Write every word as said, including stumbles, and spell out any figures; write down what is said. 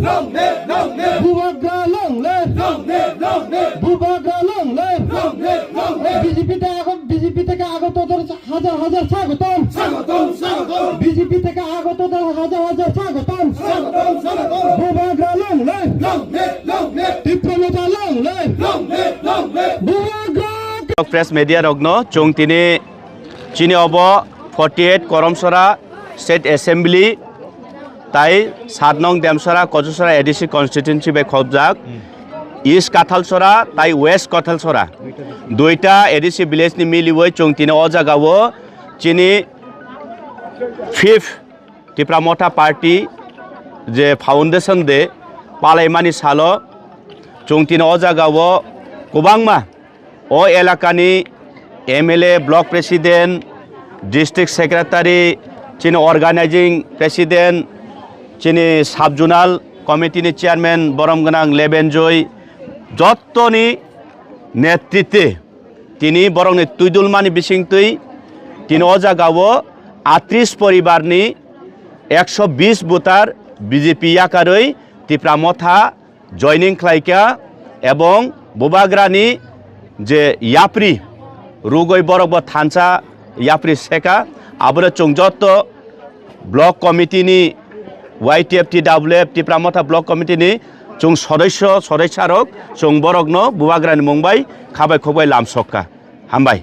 Long live, long live. Bubagra long live. Long live, long live. Bubagra long live. Long live, long live. BJP থেকে আগত, বিজেপি থেকে আগত হাজার হাজার স্বাগতম। স্বাগতম, স্বাগতম। বিজেপি থেকে আগত হাজার হাজার স্বাগতম। স্বাগতম, স্বাগতম। Bubagra long live. Long live, long live. Tipra Motha long live. Long live, long live. Bubagra. Press media rokno chwng tini chini obo forty eight Koromsora State Assembly tai sat nong Demsora Kochusora A D C constituency bai khobjak. East Kathalsora tai West Kathalsora duita A D C village ni miliwi chwng tini o jaga o chini fifth Tipra Motha Party je foundation day palaimani salo chwng tini o jaga o kwbangma o elakani M L A, block president, district secretary, chini organizing president, chini sub zonal committee ni chairman borom gwnang Lebenjoy, jottoni netritwe tini borokni twidulmani bisingtwi tini o jaga o atris poribarni ekso bis voter B J P yakarwi Tipra Motha joining khlaikha ebong Bubagrani je yapri rugwi borokbo thansa yapri sekha, abono chwng jotto block committee ni Y T F T W F Tipra Motha block committee ni chwng sodosyo sodosyarok chwng borokno Bubagrani mung bai khabai khokbai lamsokha. Hambai.